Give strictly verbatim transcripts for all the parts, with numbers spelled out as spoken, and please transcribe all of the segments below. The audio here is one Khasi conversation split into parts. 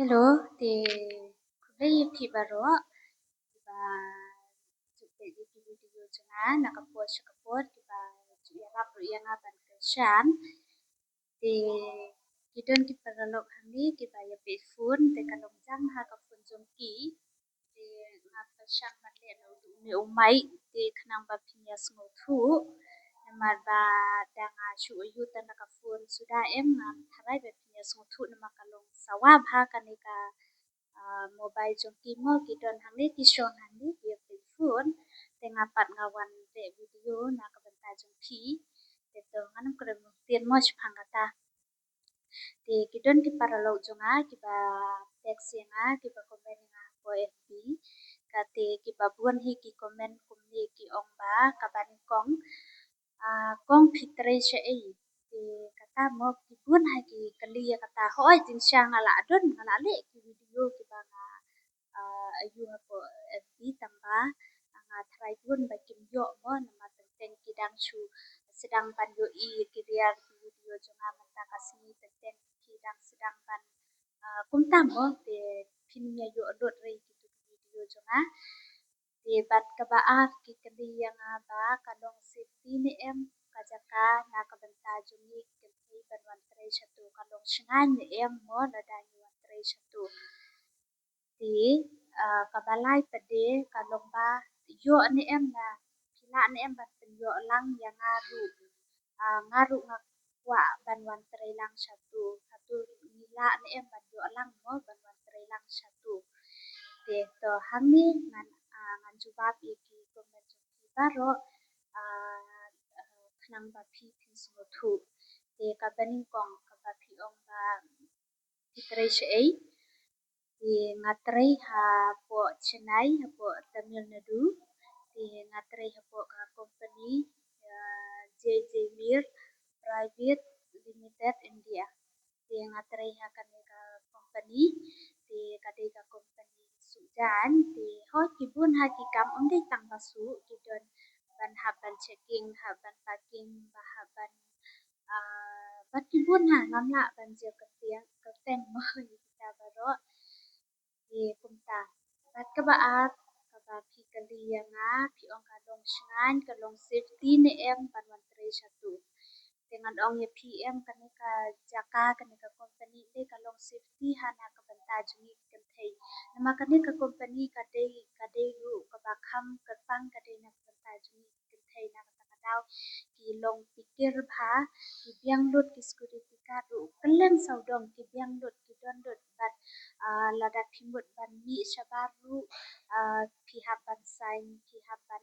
Hello, te khublei ïa phi baroh kiba ju peit ïa ki video jong nga na ka por sha ka por, kiba ju ïarap ruh ïa nga ban kyrshan. Te ki don ki paralok hangne kiba ïa peit phone, te ka long jam ha ka phone jong ki. Te nga pyrshang ban leh na u, u mic te khnang ba phin ïa sngewthuh. Namar ba da nga shu ïoh tang na ka phone suda em, ngam tharai ba phin ïa sngewthuh namar ka long sawa bha kane ka, ah, mobile jong ki mo, ki don hangne, ki shong hangne, ki ïa peit phone. Te nga pat nga wan leh video na ka bynta jong phi. Te to ngan ym kren bun mo shaphang kata. Te ki don ki paralok jong nga kiba text ïa nga, kiba comment ïa nga hapoh F B. Kate kiba bun hi ki comment kumne, ki ong ba kaba nyngkong, ah, kong phi trei shaei. Te kata mo ki bun ha ki kylli ïa kata, hooid jingshisha nga la don, nga la leh ki video kiba nga, ah, ïoh hapoh F B, tangba nga tharai bun ba kim ïoh mo, namar teng teng ki dang shu sdang ban ïohi ïa ki riar ki video jong nga mynta ka sngi, teng teng ki dang sdang ban, ah, kumta mo, te phin ïa ïoh lut re kito ki video jong nga. Te bad kaba ar ki kylli ïa nga ba ka long safety ne em ka jaka na ka bynta jong ngi ki kynthei ban wan trei shatu, ka long shngaiñ ne em mo lada ngi wan trei shatu. Te, ah, kaba lai pat de ka long ba ïoh ne em, na phi lah ne em ban pynïoh lang ïa nga ruh. Ah, nga ruh nga kwah ban wan trei lang shatu. Hato ngi lah ne em ban ïoh lang mo ban wan trei lang shatu. Te to hangne ngan, ah, ngan jubab ïa ki comment jong phi baroh, ah, ah, khnang ba phi phin sngewthuh. Te kaba nyngkong kaba phi ong ba phi trei shaei. Te nga trei hapoh Chennai, hapoh Tamil Nadu. Te nga trei hapoh ka company, ah, J J Mir Private Limited India. Te nga trei ha kane ka company, te ka dei ka company suh jaiñ, te hooid ki bun ha ki kam, ym dei tang ba suh, ki don ban hap ban checking, hap ban packing, ba hap ban, ah, bad ki bun ha, ngam lah ban jia kyrteng, kyrteng mo ïa kita baroh. Te kumta. Bad kaba ar, kaba phi kylli ïa nga, phi ong ka long shngaiñ, ka long safety ne em ban wan trei shatu. Te ngan ong ïa phi em, kane ka jaka, kane ka company ne ka long safety ha na ka bynta jong ngi ki kynthei. Namar kane ka company ka dei, ka dei ruh kaba kham kyrpang, ka dei na ka bynta jong ngi ki kynthei na kata ka daw. Ki long phikir bha, ki biang lut ki security guard ruh kylleng sawdong, ki biang lut, ki don lut bad, ah, lada phi mut ban mih shabar ruh, ah, phi hap ban sign, phi hap ban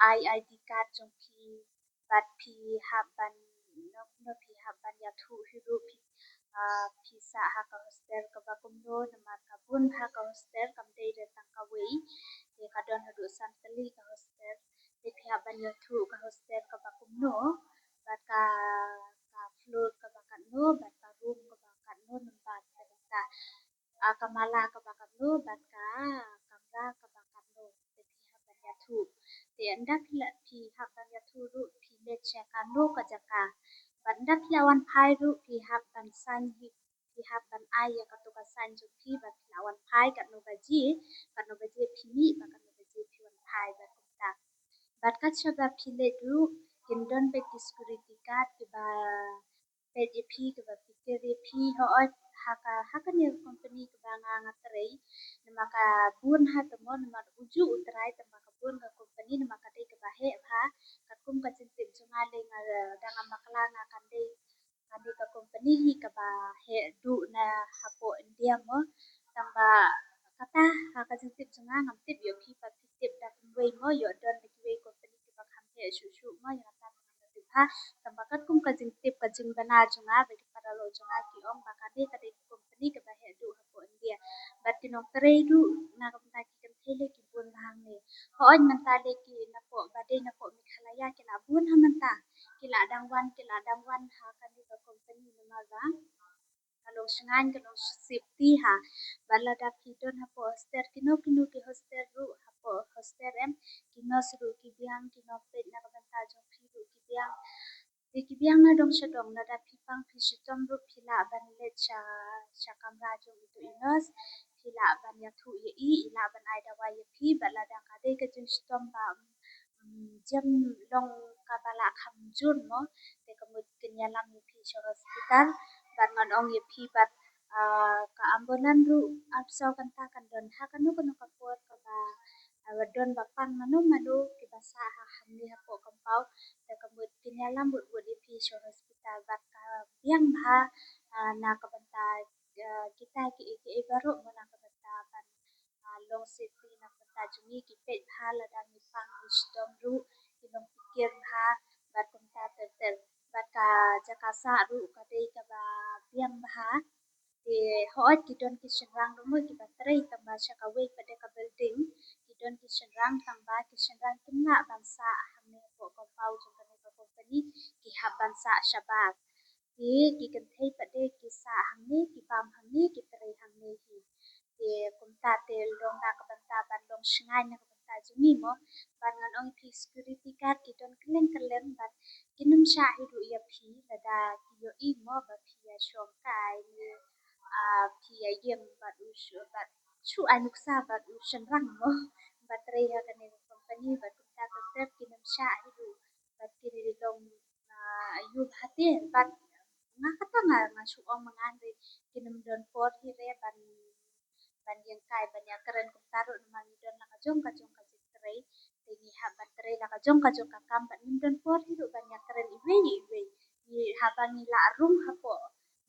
ai I D card jong phi, bad phi hap ban, no, no, phi hap ban ïathuh hi ruh phi, ah, phi sah ha ka hostel kaba kumno, namar ka bun ha ka hostel, kam dei da tang kawei, te ka don haduh san tylli ka hostel. Te phi hap ban ïathuh ka hostel kaba kumno, bad ka, ka floor kaba katno, bad ka room kaba katno, namar ka bynta, ah, ka mala kaba katno, bad ka kamra kaba katno. Te phi hap ban ïathuh. Te ynda phi la, phi hap ban ïathuh ruh, phi leit sha kano ka jaka. Bad ynda phi la wan phai ruh, phi hap ban sign hi, phi hap ban ai ïa kato ka sign jong phi ba phi la wan phai katno baje, katno baje phi mih, bad katno baje phi wan phai, bad kumta. Bad kat shaba phi leit ruh, kin don bad ki security guard kiba peit ïa phi, kiba phikir ïa phi, hooid, ha ka, ha kane ka company kaba nga, nga trei, namar ka bun ha, te mo namar uju u trai, te mo ka bun ka company, namar ka dei kaba heh bha, katkum ka jingtip jong nga lei, nga, da nga bakla nga kan dei, kane ka company hi kaba heh duh na hapoh India mo. Tangba kata ha ka jingtip jong nga, ngam tip ïoh phi pat phi tip da kumwei mo, ïoh don da kiwei company kiba kham heh shuh shuh mo, ïa kata ngam tip ha. Tangba katkum ka jingtip ka jingbna jong nga bad ki paralok jong nga ki ong ba kane ka dei ka company kaba heh duh hapoh India. Bad ki nongtrei ruh na ka bynta ki kynthei lei ki bun bha hangne. Hooid mynta lei ki napoh, ba dei napoh Meghalaya ki la bun ha mynta. Ki la dang wan, ki la dang wan ha kane ka company namar ba ka long shngaiñ, ka long safety ha. Bad lada phi don hapoh hostel, kino kino ki hostel ruh, hapoh hostel em, ki nurse ruh ki biang, ki nongpeit na ka bynta jong phi ruh ki biang. Te ki biang na dong sha dong, lada phi pang phi shitom ruh phi lah ban leit sha, sha kamra jong i to i nurse, phi lah ban ïathuh ïa i, i lah ban ai dawai ïa phi, bad lada ka dei ka jingshitom ba, mm, jem long kaba lah kham jur mo, te ka mut kin ïalam ïa phi sha hospital, bad ngan ong ïa phi bad, ah, ka ambulance ruh arphew saw kynta kan don ha kano kano ka por kaba, ah, don ba pang mano mano kiba sah ha hangne hapoh compound, te ka mut kin ïalam wut wut ïa phi sha hospital bad ka biang bha, ah, na ka bynta, ah, kita kiei kiei baroh mo, na ka bynta ban, ah, long safety, na ka bynta jong ngi ki peit bha lada ngi pang ngi shitom ruh, ki long fikir bha bad kumta ter ter. Bad ka jaka sah ruh ka dei kaba biang bha. Te hooid ki don ki shynrang ruh mo kiba trei, tangba sha kawei pat de ka building ki don ki shynrang, tangba ki shynrang kim lah ban sah hangne hapoh compound jong kane ka company, ki hap ban sah shabar. Te ki kynthei pat de ki sah hangne, ki bam hangne, ki trei hangne hi. Te kumta te long na ka bynta ban long shngaiñ na ka bynta jong ngi mo. Bad ngan ong ïa phi security guard ki don kylleng kylleng bad kin ym shah hi ruh ïa phi lada ki ïohi mo ba phi ïa shong kai ne, ah, phi ïa ïeng bad u shu, bad shu ai nuksa bad u shynrang mo ba trei ha kane ka company, bad kumta ter ter kin ym shah hi ruh bad kin ïa long, ah, ïa bha te. Bad nga kata nga, nga shu ong ma nga re, kin ym don por hi re ban, ban ïeng kai ban ïakren kumta ruh, namar ngi don la ka jong ka jong ka jingtrei. Te ngi hap ban trei la ka jong ka jong ka kam bad ngim don por hi ruh ban ïakren iwei ïa iwei. Ngi haba ngi lah rung hapoh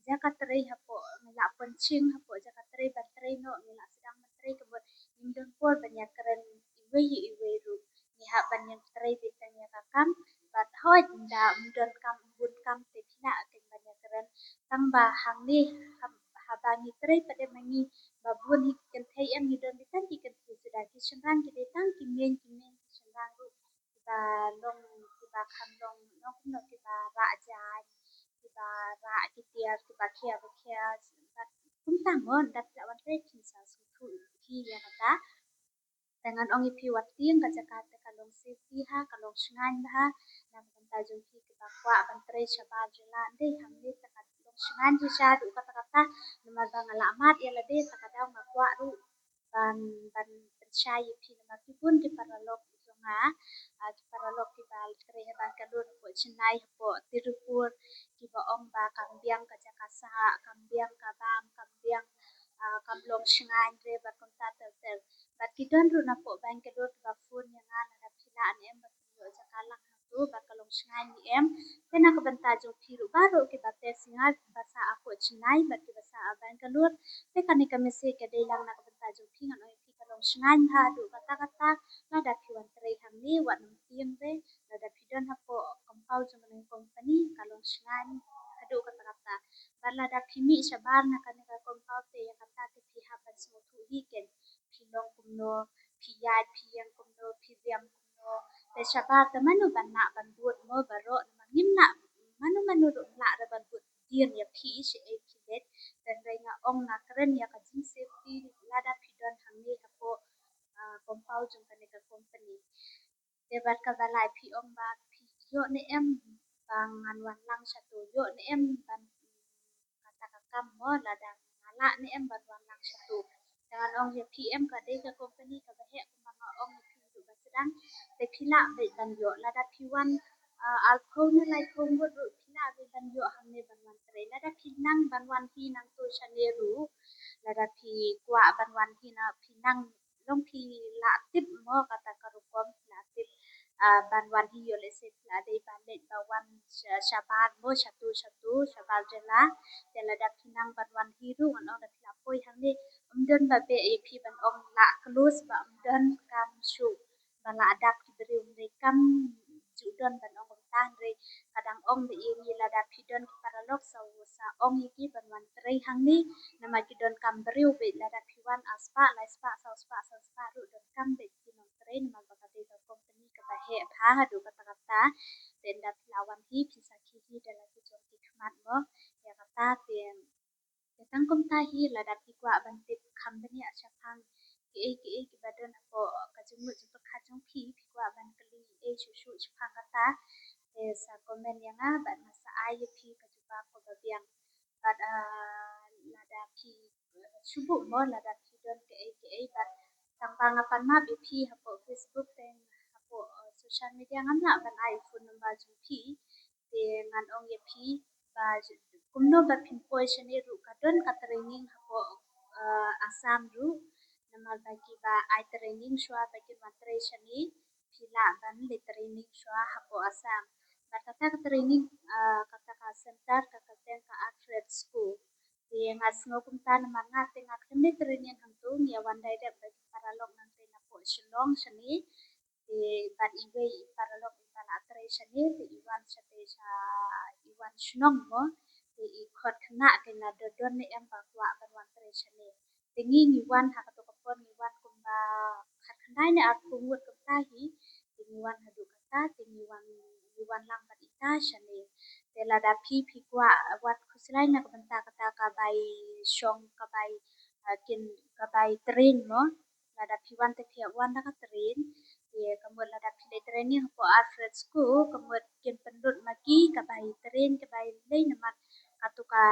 jaka trei, hapoh ngi lah pynshing hapoh jaka trei ban trei noh, ngi lah sdang ban trei, ka mut ngim don por ban ïakren iwei ïa iwei ruh. Ngi hap ban ïeng trei beit tang ïa ka kam. Bad hooid ynda ym don kam, ym bun kam te phi lah kein ban ïakren. Tangba hangne hab-, haba ngi trei pat de ma ngi ba bun hi ki kynthei, em, ngi don beit tang ki kynthei suda, ki shynrang ki dei tang ki meiñ ki meiñ, ki shynrang ruh kiba long, kiba kham long, long kumno, kiba rah jaiñ, kiba rah ki tiar, kiba khia ba khia, bad kumta mo. Ynda phi lah wan trei phin sa sngewthuh hi ïa kata. Te ngan ong ïa phi wat tieng ka jaka te ka long safety ha, ka long shngaiñ bha na ka bynta jong phi kiba kwah ban trei shabar jylla. Ym dei hangne te ka long shngaiñ shisha haduh katta katta, namar ba nga la mad ïa lade, te ka daw nga kwah ruh ban, ban pynshai ïa phi namar ki bun ki paralok jong nga, ah, ki paralok kiba trei ha Bangalore, hapoh Chennai, hapoh Tirupur, kiba ong ba kam biang ka jaka sah, kam biang ka bam, kam biang, ah, kam long shngaiñ re bad kumta ter ter. Bad ki don ruh napoh Bangalore kiba phone ïa nga, lada phi lah ne em ba phin ïoh jaka lang hato bad ka long shngaiñ ne em. Te na ka bynta jong phi ruh baroh kiba test ïa nga, kiba sah hapoh Chennai bad kiba sah ha Bangalore, te kane ka message ka dei lang na ka bynta jong phi. Ngan ong ïa phi ka long shngaiñ bha haduh katta katta. Lada phi wan trei hangne wat nym tieng re, lada phi don hapoh compound jong kane ka company ka long shngaiñ haduh katta katta. Bad lada phi mih shabar na kane ka compound te ïa kata te phi hap ban sngewthuh hi kein, phi long kumno, phi ïaid phi ïeng kumno, phi riam kumno. Te shabar te mano ban lah ban bud mo baroh, namar ngim lah, mano mano ruh ym lah re ban bud dien ïa phi shaei phi leit. Te hynrei nga ong nga kren ïa ka jingsafety lada phi don hangne hapoh, ah, compound jong kane ka company. Te bad kaba lai phi ong ba phi ïoh ne em ba ngan wan lang shato, ïoh ne em ban kata ka kam mo, lada nga lah ne em ban wan lang shato. Te ngan ong ïa phi em, ka dei ka company kaba heh kumba nga ong ïa phi haduh ba sdang. Te phi lah beit ban ïoh lada phi wan, ah, arphew ne laiphew ngut ruh phi lah beit ban ïoh hangne ban wan trei. Lada phi nang ban wan hi nangto shane ruh, lada phi kwah ban wan hi na phi nang, long phi lah tip mo kata ka rukom, phi lah tip, ah, ban wan hi ïoh lehse phi lah dei ban leit ba wan sha-, shabar mo, shato shato, shabar jylla. Te lada phi nang ban wan hi ruh ngan ong da phi lah poi hangne. Ym don ba beh ïa phi ban ong lah close ba ym don kam shuh ba lah dap ki briew, hynrei kam ju don ban ong kumta, hynrei ka dang ong beit ïa ngi lada phi don ki paralok sa, sa ong ïa ki ban wan trei hangne, namar ki donkam briew beit. Lada phi wan ar spah, lai spah, saw spah, san spah ruh donkam beit ki nongtrei, namar ba ka dei ka company kaba heh bha haduh katta katta. Te ynda phi la wan hi phin sa khie hi da la ki jong ki khmat mo. Ïa kata te Te tang kumta hi, lada phi kwah ban tip kham bniah shaphang kiei kiei kiba don hapoh ka jingmut jingpyrkhat jong phi, phi kwah ban kylli ei shuh shuh shaphang kata, Te sa comment ïa nga bad nga sa ai ïa phi ka jubab kaba biang. Bad, ah, lada phi, eh, shu buh mo, lada phi don kaei kaei bad tang ba nga pan map ïa phi hapoh Facebook te hapoh, eh, social media ngam lah ban ai phone number jong phi. Te ngan ong ïa phi ba kumno ba phin poi shane ruh ka don ka training hapoh, eh, Assam ruh. Namar ba kiba ai training shuwa ba kin wan trei shane phi lah ban leit training shuwa hapoh Assam. Bad kata ka training, ah, kata ka center ka kyrteng ka Alfred School. Te nga sngew kumta namar nga te nga khlem leit training hangto, ngi ïa wan direct bad ki paralok nangtei napoh Shillong shane. Te bad iwei i paralok iba la trei shane te i wan shate sha, i wan shnong mo. Te i khot khynnah te nga don don ne em ba kwah ban wan trei shane. Te ngi ngi wan ha kato ka por ngi wan kumba khatkhyndai ne arphew ngut kumta hi. Te ngi wan haduh kata te ngi wan, ngi wan lang bad ita shane. Te lada phi phi kwah wat khuslai na ka bynta kata ka bai shong ka bai, ah, kin ka bai train mo. Lada phi wan te phi ïa wan da ka train. Te ka mut lada phi leit training hapoh Alfred School ka mut kin pynlut ma ki ka bai train ka bai lei namar kato ka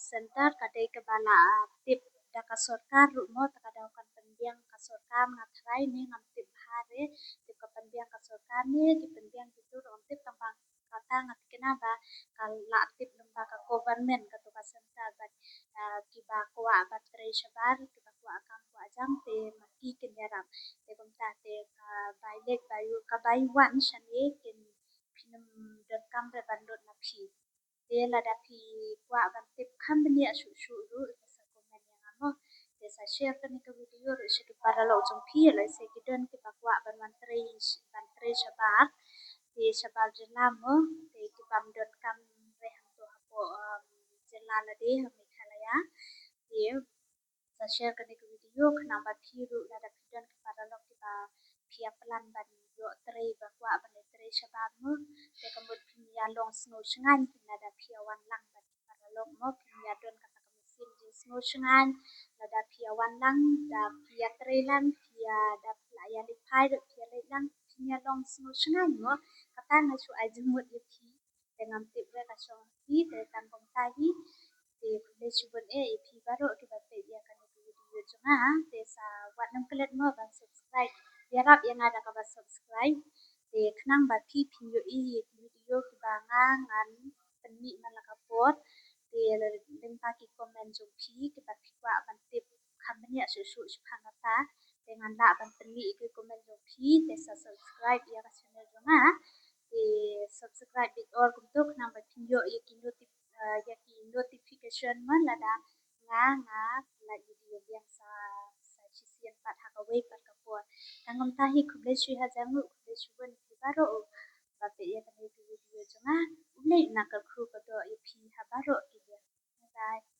center ka dei kaba la, ah, tip da ka sorkar ruh mo, te ka daw kan pynbiang ka sorkar, nga tharai ne ngam tip bha re, tip ka pynbiang ka sorkar ne ki pynbiang kito ruh ngam tip, tang ba kata nga thikna ba ka la tip lyngba ka government kato ka center bad, ah, kiba kwah ban trei shabar, kiba kwah kam kwah jam te ma ki kin ïarap. Te kumta te ka bai leit bai, ka bai wan shane kin phin ym donkam re ban lut na phi. Te lada phi kwah ban tip kham bniah shuh shuh ruh te sa comment ïa nga mo. Te sa share kane ka video ruh sha ki paralok jong phi, lehse ki don kiba kwah ban wan trei, ban trei shabar. Te shabar jylla mo, te ki bym donkam re hangto hapoh, um, jylla lade ha Meghalaya. Te sa share kane ka video khnang ba phi ruh lada phi don ki paralok kiba phi ïa plan ban ïoh trei ba kwah ban leit trei shabar mo. Te ka mut phin ïa long sngewshngaiñ phin lada phi ïa wan lang bad ki paralok mo, phin ïa don kata ka mynsiem jingsngewshngaiñ. Lada phi ïa wan lang da phi ïa trei lang phi ïa da phi la ïa leit phai da phi ïa leit lang phin ïa long sngewshngaiñ mo. Kata nga shu ai jingmut ïa phi. Te ngam tip re ka shong phi te tang kumta hi. Te khublei shibun eh ïa phi baroh kiba peit ïa kane ka video jong nga. Te sa wat nym klet mo ban subscribe. Ïarap ïa nga da kaba subscribe. Te khnang ba phi phin ïohi ïa ki video kiba nga ngan pynmih man la ka por. Te lyngba ki comment jong phi kiba phi kwah ban tip kham bniah shuh shuh shaphang kata. Te ngan lah ban pynmih ïa ki comment jong phi. Te sa subscribe ïa ka channel jong nga. Te subscribe bit all kumto khnang ba phin ïoh ïa ki noti-, eh, ïa ki notification man lada nga nga la ïoh video biang sa, sa shisien pat ha kawei pat ka por. Tang kumta hi khublei shibun ha jong u, khublei shibun ïa phi baroh ba peit ïa kane ka video jong nga. U Blei un nang kyrkhu kyrdoh ïa phi ha baroh ki liang. Bye bye.